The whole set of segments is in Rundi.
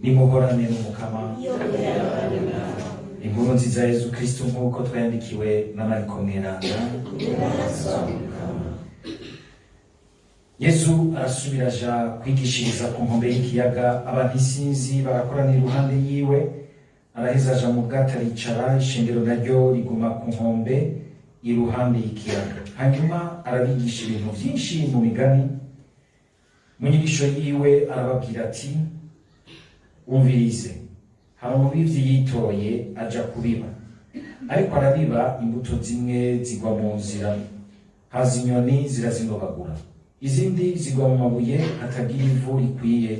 Nimuhorane n'Umukama. Inkuru nziza ya Yezu Kristo nk'uko twayandikiwe na Mariko Mweranda. Yezu arasubira aja kwigishiriza ku nkombe y'ikiyaga, abantu isinzi barakoranira iruhande yiwe. Araheza aja mu bwato aricara, ishengero naryo riguma ku nkombe iruhande y'ikiyaga. Hanyuma arabigisha ibintu vyinshi mu migani. Mu nyigisho yiwe arababwira ati: umvirize, hari umubivyi yitoye aja kubiba, ariko arabiba imbuto zimwe zigwa mu nzira, haza inyoni zirazinobagura, izindi zigwa mu mabuye atagira ivu rikwiye,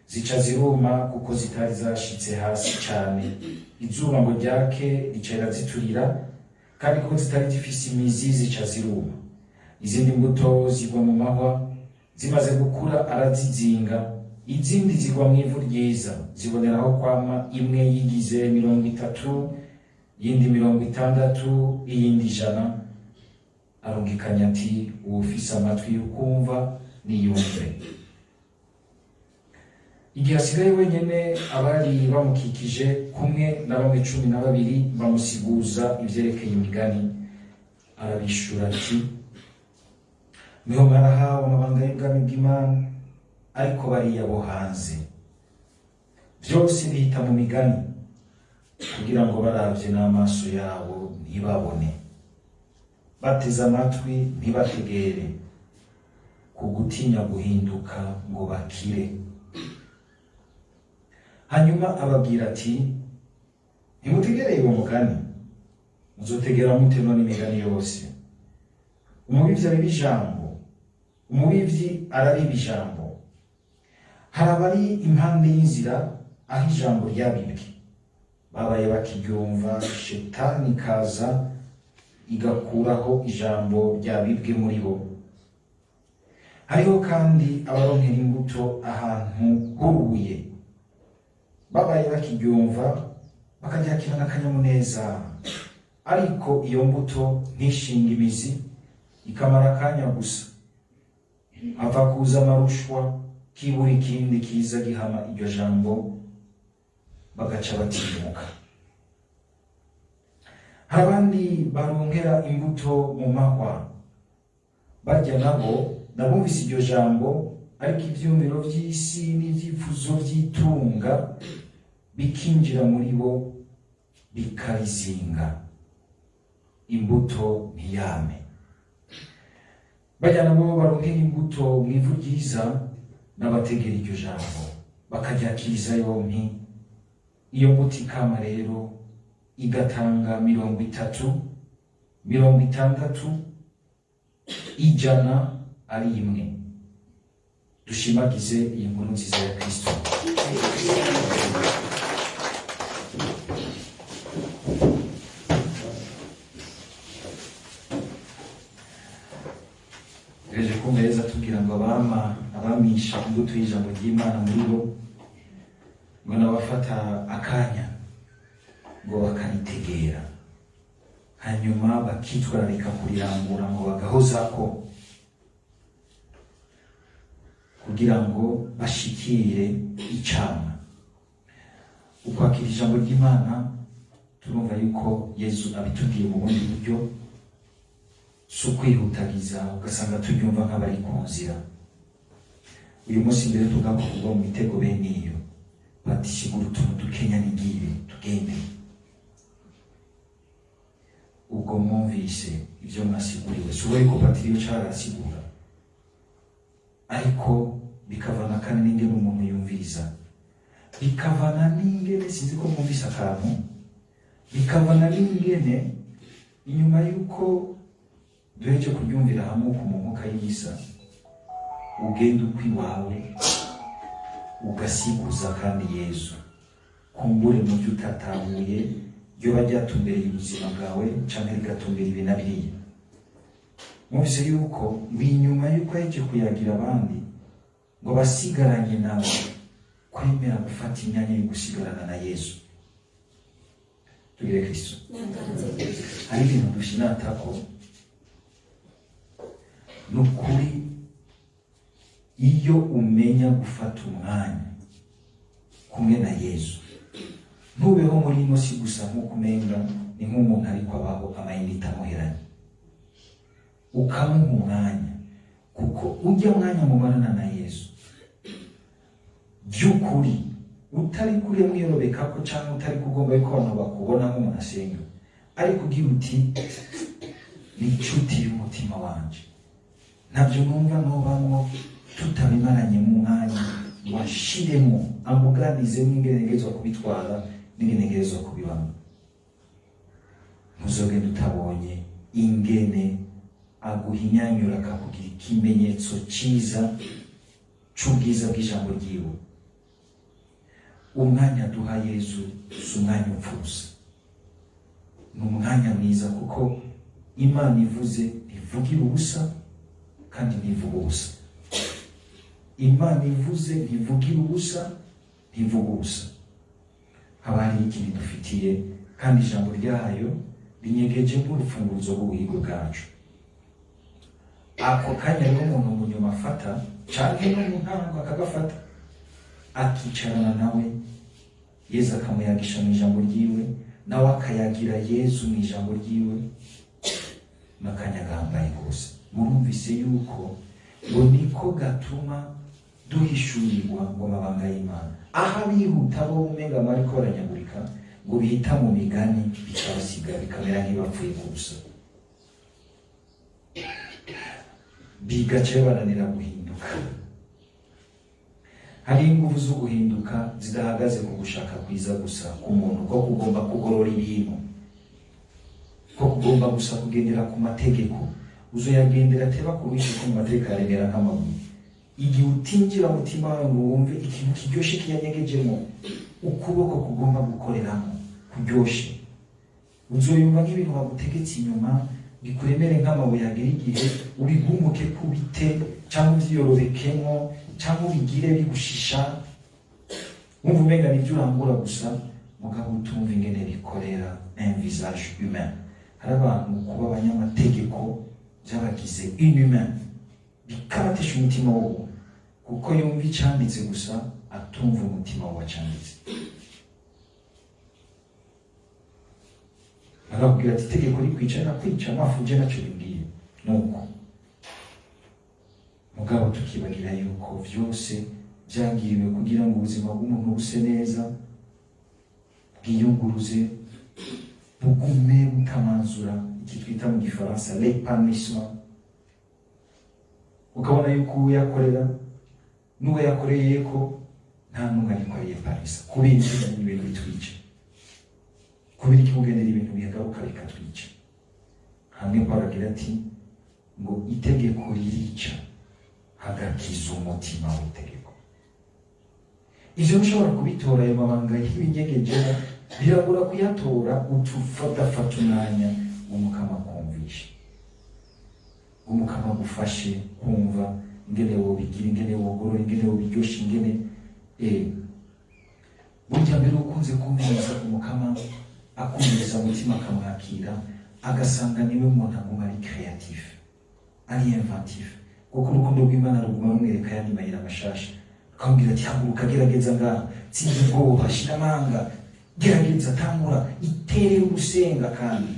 zica ziruma kuko zitari zashitse hasi cane. Izuba ngo ryake rica riraziturira, kandi ko zitari zifise imizi zica ziruma. Izindi mbuto zigwa mu mahwa, zimaze gukura arazizinga. Izindi zigwa mu ivu ryiza, ziboneraho kwama, imwe yigize 30, iyindi 60, iyindi 100. Arungikanya ati: uwufise amatwi y'ukumva niyumve. Igihe asigaye wenyene, abari bamukikije kumwe na bamwe 12 bamusiguza ivyerekeye imigani. Arabishura ati: niho mwarahawe amabanga y'ubwami bw'Imana, ariko bariya bo hanze vyose bihita mu migani, kugira ngo baravye n'amaso yabo ntibabone, bateze amatwi ntibategere, ku gutinya guhinduka ngo bakire. Hanyuma ababwira ati: ntimutegereye uwo mugani, muzotegera mute none imigani yose? Umubivyi arabiba ijambo, umubivyi arabiba ijambo. Hari abari impande y'inzira aho ijambo ryabibwe, babaye bakiryumva, shetani ikaza igakuraho ijambo ryabibwe muri bo. Hariho kandi abaronkera imbuto ahantu huruye, babaye bakiryumva bakaryakirana akanyamuneza, ariko iyo mbuto ntishinga imizi, ikamara akanya gusa. Hava kuza amarushwa kibura ikindi kiza gihama iryo jambo, bagaca batimuka. Hari abandi baronkera imbuto mu mahwa, barya nabo nabumvise iryo jambo, ariko ivyumviro vy'isi n'ivyifuzo vy'itunga bikinjira muri bo bikarizinga, imbuto ntiyame. Barya nabo baronkera imbuto mu ivu ryiza, n'abategera iryo jambo bakaryakiriza yompi. Iyo mbuto ikama rero igatanga 30, 60, 100 ari imwe. Dushimagize iyi nkuru nziza ya Kristo. Eje kumeza tubwira ngo abamisha imbuto y'ijambo ry'Imana muri bo, ngo nabafata akanya ngo bakaritegera, hanyuma bakitwararika kurirangura, ngo bagahozako kugira ngo bashikire icamwa. Ukwakira ijambo ry'Imana turumva yuko Yezu abitubwiye mu bundi buryo, si ukwihutagiza ugasanga turyumva nk'abari ku nzira. Uyu munsi mbere tugakugwa mu mitego bene iyo, bati shigura utuntu dukenya nigire tugende. Ubwo mwumvise ivyo mwasiguriwe, si uwo ariko patiri yo carasigura, ariko bikavana kandi n'ingene umuntu yumviriza, bikavana n'ingene, sinzi ko mwumvise akantu, bikavana n'ingene inyuma y'uko duheje kuryumvira hamwe ku mwuka y'imisa, ugenda ukwiwawe ugasiguza kandi Yezu kumbure mu byo utatahuye ryoba ryatumbereye ubuzima bwawe canke rigatumbera ibi na biriya. Mwumvise yuko inyuma y'uko yaje kuyagira abandi ngo basigaranye nawe, kwemera gufata imyanya yo gusigarana na Yezu. Tugire Kristo. Hari ibintu dushinatako nukuri, iyo umenya gufata umwanya Kumwe na Yezu, ntubeho muri ino si gusa nk'uko umenga ni nk'umuntu ariko abaho amayinite amuheranye. Ukamuha umwanya, kuko ujya mwanya mumarana na Yezu by'ukuri, utari kure mwiyorobeka ko cyangwa utari kugomba yuko abantu bakubona nk'umuntu asenga, ariko ugira uti: "Ni inshuti y'umutima wanje, ntabyo numva nobamwo tutabimaranye mu mwanya, ngo ashiremo, amuganizemo ingene ntegerezwa kubitwara n'ingene ntegerezwa kubibamo." Ntuzogenda utabonye ingene aguhinyanyura, akakugira ikimenyetso cyiza c'ubwiza bw'ijambo ryiwe. Umwanya duha Yezu si umwanya upfa ubusa, ni umwanya mwiza, kuko Imana ivuze ntivugira ubusa kandi ntivuga ubusa. Imana ivuze ntivugira ubusa, ntivuga ubusa. Haba hariho ikintu dufitiye, kandi ijambo ryayo rinyegeje nk'urufunguzo rw'ubuhigo bwacu. Ako kanya rero umuntu mu nyuma afata, canke no mu ntango akagafata, akicarana nawe Yezu, akamuyagisha mu ijambo ryiwe, nawe akayagira Yezu mu ijambo ryiwe, n'akanya gahambaye rwose. Murumvise yuko ngo niko gatuma duhishurirwa ngo amabanga y'Imana, aho abihuta bo umenga ariko baranyagurika, ngo bihita mu migani bikabasiga, bikamera nk'ibapfuye ku busa, bigaca bananira guhinduka. Hari ingufu zo guhinduka zidahagaze ku gushaka kwiza gusa k'umuntu, ko kugomba kugorora ibintu, ko kugomba gusa kugendera ku mategeko. Uzoyagendera ateba kuruhisha, ko mu mategeko aremera nk'amabuye. Igihe utinjira umutima wawe ngo wumve ikintu kiryoshe kiyanyegejemo, ukuboko kugomba gukoreramo kuryoshe, uzoyumva nk'ibintu bagutegetse inyuma bikuremere nk'amabuye. Agera igihe ubigumuke kubite, cyangwa ubyiyorobekemo, cyangwa ubigire bigushisha, wumva umenga nibyo urangura gusa, mugabo utumva ingene bikorera un visage humain. Hari abantu kuba abanyamategeko byabagize inhumain, bikabatesha umutima wo, kuko yumva icyanditse gusa, atumva umutima wacanditse. Akakubwira ati: "Itegeko rikwica nakwica amafu, je naco bimbwiye." Nuko mugabo tukibagira yuko vyose byagiriwe kugira ngo ubuzima bw'umuntu buse neza, bwiyunguruze, bugume butamanzura, iki twita mu Gifaransa l'épanouissement. Ukabona yuko uwo yakorera n'uwo yakoreye ko nta n'umwe ariko ariyepanisa. Kubera iki ibintu bitwica? Kubera iki kugendera ibintu bigaruka bikatwica? Hamwe Pawulo agira ati ngo itegeko ririca, hagakiza umutima w'itegeko. Ivyo ntushobora kubitora, ayo mabanga y'ibinyegejeho biragora kuyatora utufata umwanya Umukama kumvisha, Umukama agufashe kumva ingene wobigira, ingene wogorora, ingene wobiryosha, ingene burya mbere ukunze kumviriza Umukama, akumviriza umutima, akamwakira, agasanga niwe muntu aguma ari créatif, ari inventif, kuko urukundo rw'Imana ruguma rumwereka ayandi mayira mashasha, akamubwira ati: "Haguruka, gerageza ngaha, tsinda ubwoba, shira amanga, gerageza, tangura, iterere urusenga. Kandi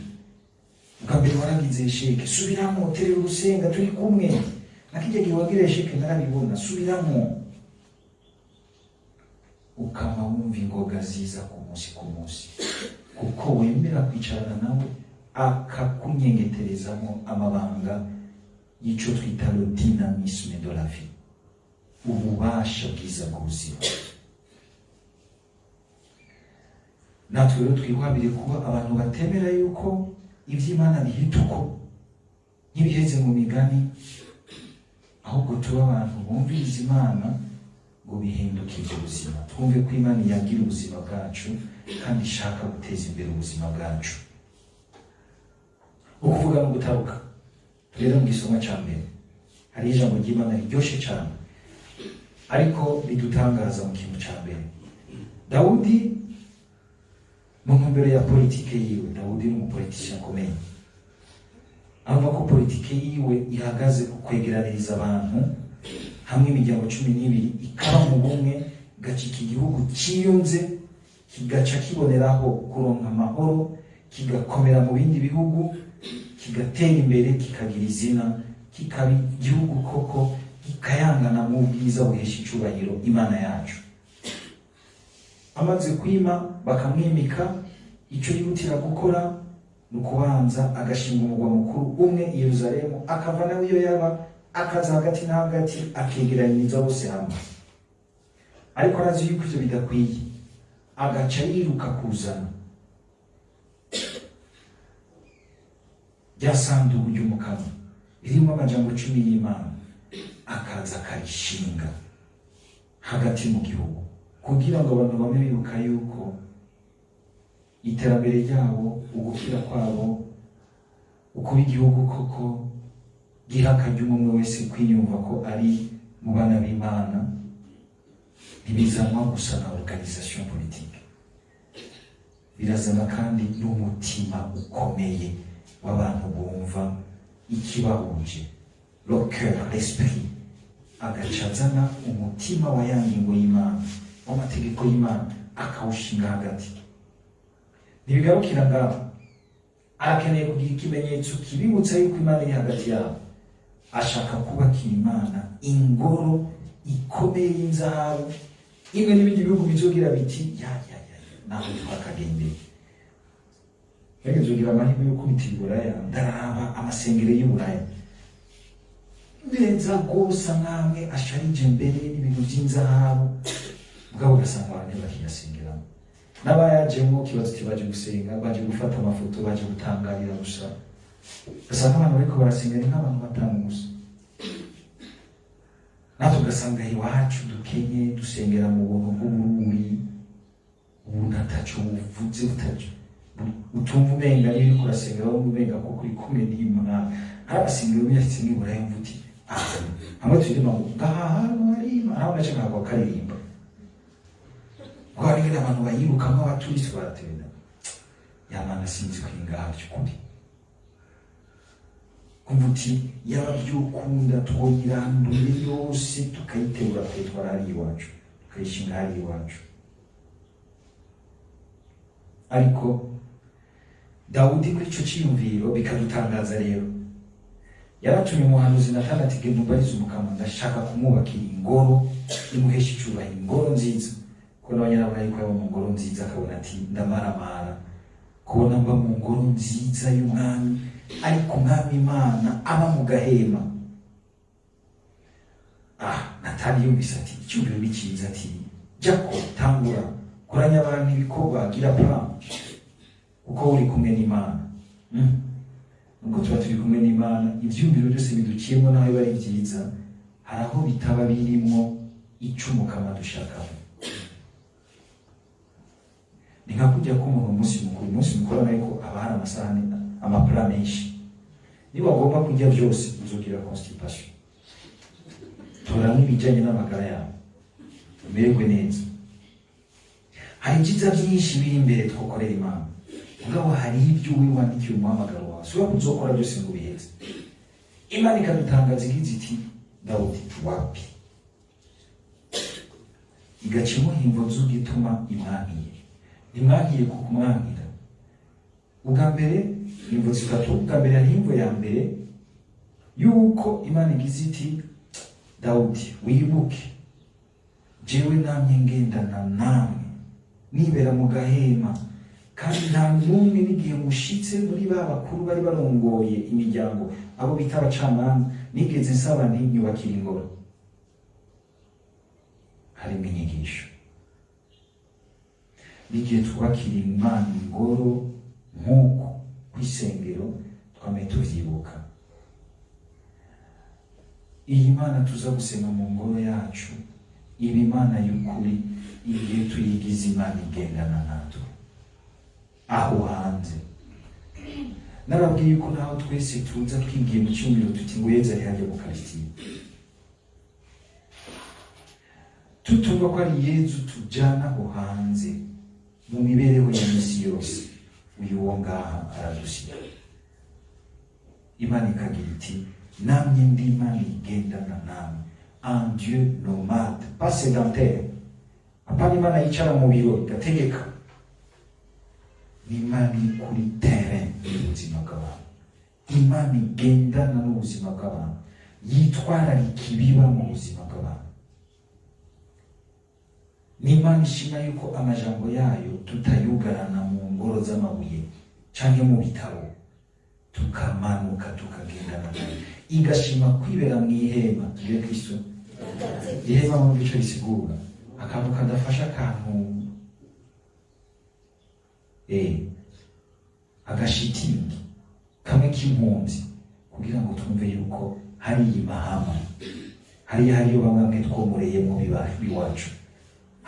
bwa mbere waragize échec, subiramo, terera urusenga, turi kumwe. Nakijya gihe wagira échec narabibona, subiramo." Ukaba wumva ingoga ziza ku munsi ku munsi, kuko wemera kwicarana nawe akakunyengeterezamo amabanga y'icyo twita le dynamisme de la vie, ububasha bwiza bw'ubuzima. Natwe rero twihabire kuba abantu batemera yuko iby'Imana bihita uko nk'ibiheze mu migani, ahubwo tuba abantu bumviriza Imana ngo bihinduke ubuzima, twumve ko Imana yagira ubuzima bwacu kandi ishaka guteza imbere ubuzima bwacu. Ukuvuga no gutaruka. Rero mu gisomwa cya mbere hari ijambo ry'Imana riryoshe cyane, ariko ridutangaza mu kintu cya mbere. Dawudi mu ntumbero ya politike yiwe, Dawudi ni umupolitisien akomeye, avuga ko politike yiwe ihagaze ku kwegeraniriza abantu hamwe, imiryango 12 ikaba mu bumwe, Gacika igihugu ciyunze, kigaca kiboneraho kuronka amahoro, kigakomera mu bindi bihugu, kigatera imbere, kikagira izina, kikaba igihugu koko gikayangana mu bwiza buhesha icubahiro Imana yacu. Amaze kwima bakamwimika, icyo yihutira gukora ni ukubanza agashinga umugwa mukuru umwe i Yerusalemu, akava nawe iyo yaba akaza hagati na hagati, akegeranyiriza bose hamwe. Ariko arazi yuko ivyo bidakwiye, agaca yiruka kuzana rya sanduku ry'Umukama ririmo amajambo 10 y'Imana, akaza akarishinga hagati mu gihugu, kugira ngo abantu bame bibuka yuko iterambere ryabo, ugukira kwabo, ukuba igihugu koko giha akaryo umwe wese kwiyumva ko ari mu bana b'Imana, ntibizanwa gusa na organisation politique, birazana kandi n'umutima ukomeye w'abantu bumva ikibahuje, le cœur, l'esprit. Agaca azana umutima wa ya ngingo y'Imana, w'amategeko y'Imana, akawushinga hagati. Ntibigarukira ngaho, arakeneye kugira ikimenyetso kibibutsa yuko Imana iri hagati yabo. Ashaka kubakira Imana ingoro ikomeye y'inzahabu, imwe n'ibindi bihugu bizogira biti ya ya ya, naho twakagendeye. Nageze kugira amahirwe yo kubitira Iburaya, ndaraba amasengero y'Iburaya neza rwose, amwamwe asharije mbere n'ibintu by'inzahabu, mugabo ugasanga abantu ntibakiyasengeramo. N'abayajemo kibazo uti baje gusenga, baje gufata amafoto, baje gutangarira gusa. Ugasanga abantu bariko barasenga ni nk'abantu batanu gusa. Natwe ugasanga iwacu dukenye dusengera mu buntu bw'ubururi, ubuntu ataco buvuze, butaco utumva umenga niba uriko urasenga, wumva umenga koko uri kumwe n'Imana. Hari abasengero biyashitse mw'iburaya, wumva uti ah, hamwe turirimba ngo ngaha hantu hari Imana, aho naca nkagwa karirimba. Ngo hari ingene abantu bayirukamwo, abaturisi baratenda. Ya Mana, sinzi ko iri ngaha by'ukuri. Kumva uti yaba byukunda twoyiranduye yose, tukayiterura tukayitwara hariya iwacu, tukayishinga hariya iwacu. Ariko Dawudi kuri ico ciyumviro bikadutangaza rero, yaratumye umuhanuzi Natani ati genda umbarize Umukama, ndashaka kumwubakira ingoro imuhesha icubahiro, ingoro nziza. Kuko nawe nyarabona yuko yaba mu ngoro nziza, akabona ati ndamaramara kubona mba mu ngoro nziza y'umwami, ariko umwami Imana aba mu gahema. Natani yumvise ati icyumviro ni cyiza, ati jako tangura koranya abantu ibikorwa, gira plan, kuko uri kumwe n'Imana. Nubwo tuba turi kumwe n'Imana, ivyumviro byose biduciyemo naho biba ari vyiza, hari aho bitaba birimwo ico Umukama dushakaho. Ni nka kurya k'umuntu umunsi mukuru. Umunsi mukuru ariko aba hari amasahani, amapla menshi. Niba ugomba kurya byose uzogira constipation. Toramwo ibijanye n'amagara yawe, umererwe neza. Hari ibyiza byinshi biri imbere twokorera Imana, mugabo hari ibyo wiwandikiye umuhamagaro wawe, si wowe uzokora byose ngo ubiheze. Imana ikadutangaza igize iti Dawudi wapi, igaca imuha imvo z'ugituma imwankiye. Ntimwankiye ku kumwankira. Ubwa mbere imvo zitatu. Ubwa mbere hari imvo ya mbere yuko Imana igize iti Dawudi wibuke jewe namye ngendana namwe nibera mu gahema, kandi nta n'umwe n'igihe mushitse muri ba bakuru bari barongoye imiryango, abo bita abacamanza, nigeze nsaba nti nyubakira ingoro. Harimo inyigisho. N'igihe twubakira Imana ingoro nk'uko kw'isengero, twame tuvyibuka. Iyi Mana tuza gusenga mu ngoro yacu iba Imana y'ukuri igihe tuyigize Imana igendana natwe aho hanze. Narabwiye yuko naho twese tuza twigiye mu cyumviro tuti ngo Yezu ari hajya mu Karisitiya, tutumva ko ari Yezu tujana aho hanze mu mibereho ya misi yose, uyu wo ngaha aradusiga. Imana ikagira iti namye ndi Imana igendana namwe, un Dieu nomade, pas sédentaire. Apana Imana yicara mu biro igategeka, ni Imana iri kuri terrain y'ubuzima bw'abantu, Imana igendana n'ubuzima bw'abantu, yitwararika ibiba mu buzima bw'abantu. Ni Imana ishima yuko amajambo yayo tutayugarana mu ngoro z'amabuye canke mu bitabo, tukamanuka tukagendana nayo, igashima kwibera mu ihema. Tugire Kristo ihema mu bice bisigura akantu kadafasha, akantu agashitingi kamwe k'impunzi, kugira ngo twumve yuko hariya imahama, hariya hariyo bamwe bamwe twomoreyemo biwacu,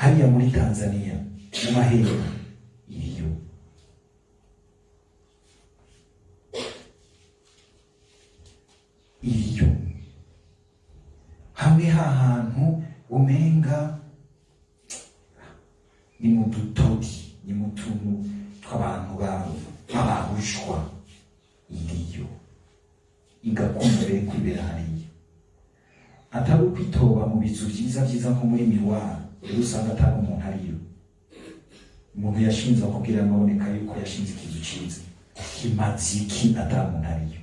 hariya muri Tanzania mu mahema iriyo. Iriyo hamwe hahantu umenga ni mu dutodi, ni mu tuntu tw'abantu b'abarushwa, iriyo igakunda rero kwibera hariya, atari ukwitoba mu bizu vyiza vyiza nko muri miroir. Rero usanga atari umuntu ariyo, umuntu yashinze akubwira amaboneka yuko yashinze ikizu ciza kimaze iki atari umuntu ariyo?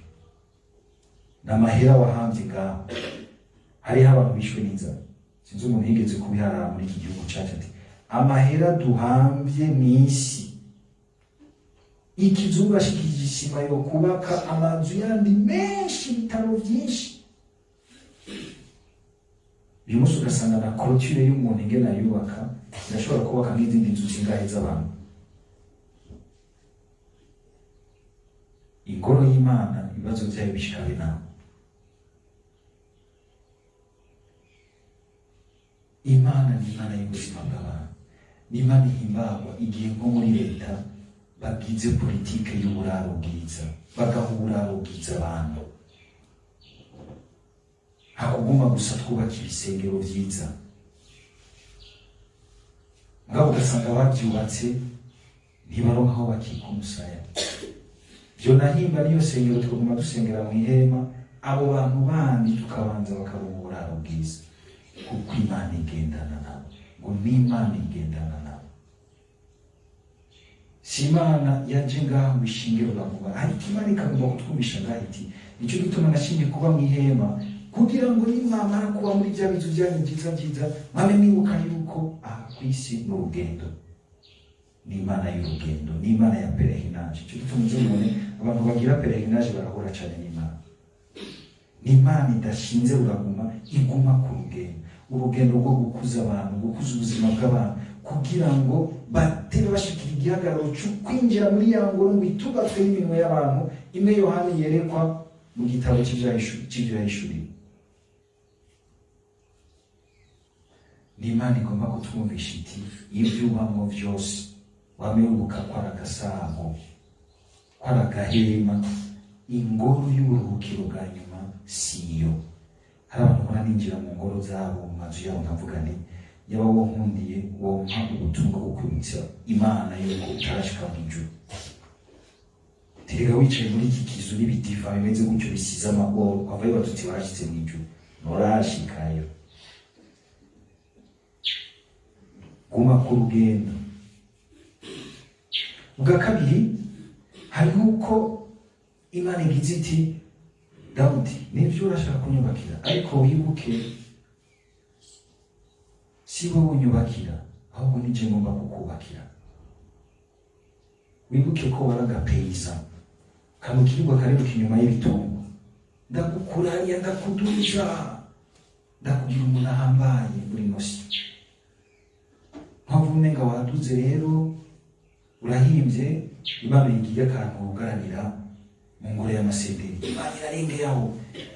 N'amahera wahamvye ngaho. Hariho abantu bishwe n'inzara, sinzi umuntu yigeze kubiharara muri iki gihugu cacu ati amahera duhamvye mw'isi, ikizungu ashikije isima yo kubaka amazu yandi menshi, ibitaro vyinshi. Uyu munsi ugasanga na clôture y'umuntu ingene ayubaka irashobora kubaka nk'izindi nzu zingahe z'abantu. Ingoro y'Imana ibibazo vyayo bishika naho. Imana ni Imana y'ubuzima bw'abantu, ni Imana ihimbagwa igihe nko muri leta bagize politike y'uburaro bwiza, bagaha uburaro bwiza abantu, hakuguma gusa twubaka ibisengero vyiza, mugabo ugasanga bavyubatse ntibaronka aho bakika umusaya. Vyo nahimba niyo sengero tukaguma dusengera mu ihema, abo bantu bandi tukabanza bakaronka uburaro bwiza, kuko Imana igendana nabo. Ngo n'Imana igendana nabo, si Imana yaje ngaho ngo ishinge ruraguma, ariko Imana ikagomba kutwumvisha ngaho iti nicyo gituma nashimye kuba mu ihema, kugira ngo nimwamara kuba muri bya bizu byanyu byiza byiza, mwame mwibuka yuko aha ku isi ni urugendo, ni Imana y'urugendo, ni Imana ya pèlerinage. Icyo gituma uzibone abantu bagira pèlerinage barahura cyane n'Imana. Ni Imana idashinze ruraguma, iguma ku rugendo, urugendo rwo gukuza abantu, gukuza ubuzima bw'abantu, kugira ngo batebe bashikira igihagararo cyo kwinjira muri ya ngoro ngo itubatswe n'iminwe y'abantu, imwe Yohani yerekwa mu gitabo cy'ivyahishuriwe. Ni Imana igomba kutwumvisha iti ibyo ubamwo vyose wame wibuka ko ari agasago, ko ari agahema, ingoro y'uburuhukiro bwa nyuma siyo. Hari abantu mpora ninjira mu ngoro zabo, mu mazu yabo, nkavuga nti yaba wonkundiye wompa ubutumwa bwo kwibutsa Imana yuko utarashika mu ijuru. Terega wicaye muri iki kizu n'ibidiva bimeze gutyo bisize amagoro, kwavayo batutsi barashitse mu ijuru, nturashikayo. Guma ku rugendo. Ubwa kabiri hariho uko Imana igize iti Dawudi nivyo urashaka kunyubakira, ariko wibuke si wowe unyubakira, ahubwo nije ngomba kukubakira. Wibuke ko wari agapeyisa kamukirirwa karibuka inyuma y'ibitungo, ndagukura hariya, ndakuduza, ndakugira umuntu ahambaye buri musi. Mpamvu umenga waduze rero urahimbye, Imana igiye akantu wugaranira mu ngoro y'amasederi, Imana irarengeyaho,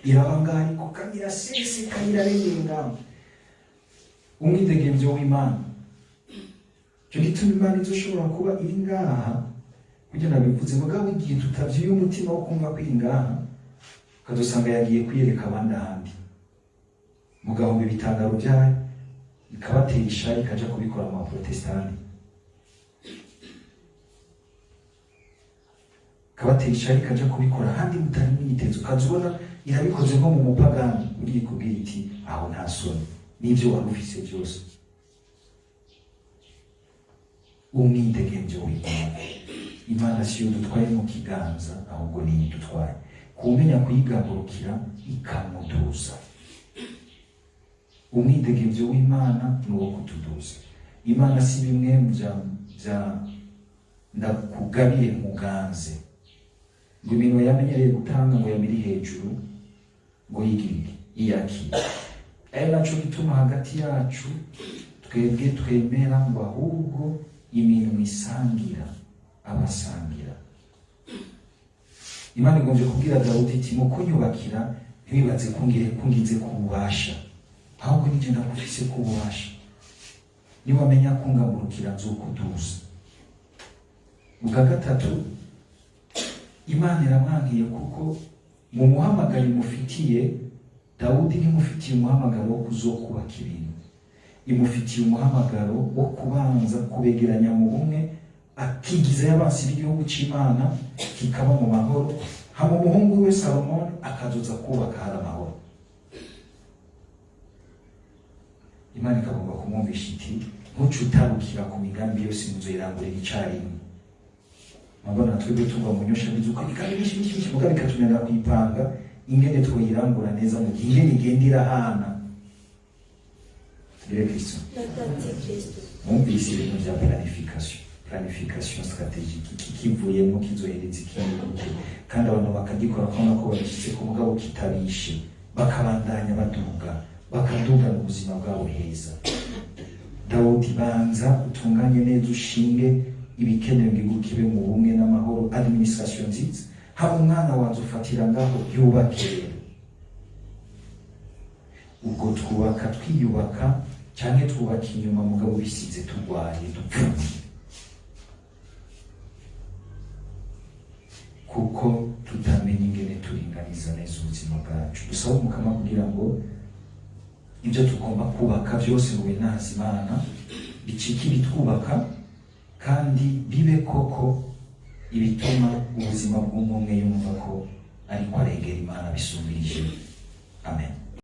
iraba ngaho ariko kandi iraseseka, irarengeye ngaho. Umwidegemvyo w'Imana, ico gituma Imana izoshobora kuba iri ngaha kugira nabivuze, mugabo igihe tutavyuye umutima wo kumva ko iri ngaha, ukazosanga yagiye kwiyereka abandi ahandi, mugahomba ibitangaro vyayo, ikabatera ishari, ikaja kubikora mu baprotestani, ikabatera ishari, ikaja kubikora ahandi mutari mwiteze, ukazibona irabikoze nko mu mupagani, uriye kubwira iti aho nta soni n'ivyo wari ufise vyose. Umwidegemvyo w'Imana. Imana siyo dutwaye mu kiganza, ahubwo niyo idutwaye. Kumenya kuyigamburukira ikamuduza. Umwidegemvyo w'Imana ni uwo kutuduza. Imana si bimwe vya ndakugabire nkuganze, ngo iminwe yamenyereye gutanga ngo yamiri hejuru ngo yigirire iyakire. Ari naco gituma hagati yacu twebwe twemera ngo ahubwo iminwe isangira abasangira. Imana igombye kubwira Dawudi iti mu kunyubakira ntiwibaze kungize ku bubasha, ahubwo nije ndakufise ku bubasha. Niwamenya kungamburukira nzokuduza. Ubwa gatatu, Imana iramwankiye kuko mu muhamagaro imufitiye Dawudi ntimufitiye umuhamagaro wo kuzokubaka ibintu, imufitiye umuhamagaro wo kubanza kubegeranya mu bumwe, akigizayo abansi b'igihugu c'Imana kikaba mu mahoro, hama umuhungu we Salomoni akazoza kubaka hari amahoro. Imana ikagomba kumwumvisha iti ntuce utarukira ku migambi yose muzoyirangurira icarimwe. Mabona twebwe tuva mu nyosha bizuka imigambi myinshi myinshi myinshi, mugabo ikatunanira kuyipanga ingene twoyirangura neza mu gihe ingene igenda irahana. Tugire Kristo. Mwumvise ibintu vya planification, planification stratégique, iki kivuyemo kizohereza ikindi gute, kandi abantu bakagikora kubona ko babishyize ku mugabo kitabishe, bakabandanya baduga, bakaduga mu buzima bwabo heza. Dawudi, banza utunganye neza, ushinge ibikenewe ngo igihugu kibe mu bumwe n'amahoro, administration nziza, haba umwana wanze ufatira ngaho yubake. Rero ubwo twubaka twiyubaka canke twubaka inyuma, mugabo bisize turwaye dupfuye, kuko tutamenya ingene turinganiza neza ubuzima bwacu. Dusaba Umukama kugira ngo ibyo tugomba kubaka byose ngo binaze Imana bicike ibitwubaka, kandi bibe koko ibituma ubuzima bw'umwe yumva ko ariko aregera Imana bisumbirije. Amen.